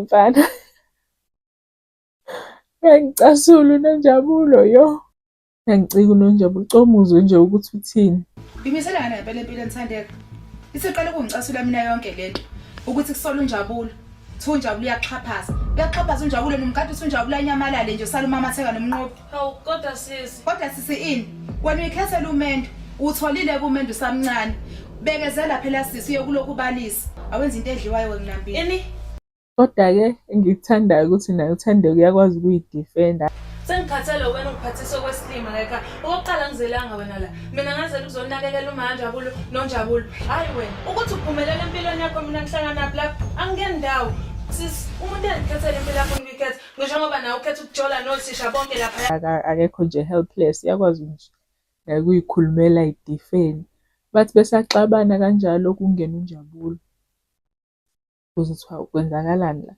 Mfana. Uyangicasula uNonjabulo yo. Uyangicika uNonjabulo comuzwe nje ukuthi uthini. Imisela ngane ngempela empilweni Thandeka. Isiqale ukungicasula mina yonke lento. Ukuthi kusola uNjabulo. Kuthiwa uNjabulo uyaxhaphaza. Uyaxhaphaza uNjabulo nomkade uthi uNjabulo anyamalale nje usala umamatheka nomnqobi. Hawu kodwa sisi. Kodwa sisi ini? Wena uyikhethela umendo. Utholile kumendo usamncane. Bekezela phela sisi uyokulokhu ubalisa. Awenza into edliwayo wena Ini? Kodwa-ke engikuthandayo ukuthi naye uThandeka uyakwazi ukuyidifenda. Sengikhathele wena ungiphathisa okwesilima la ekhaya. Okokuqala ngizelanga wena la. Mina ngazela ukuzonakekela uMaNjabulo noNjabulo. Hhayi wena. Ukuthi uphumelele empilweni yakho mina ngihlanganaphi lapho? Angingeni ndawo. Sisi, umuntu engikhethela impilo yakho ngikuyikhetha. Ngisho ngoba nawe ukhetha ukujola nothisha bonke lapha. Akekho nje helpless, uyakwazi nje naye ukuyikhulumela ayidifende. Bathi besaxabana kanjalo kungena uNjabulo. Kuze kuthiwa kwenzakalani la?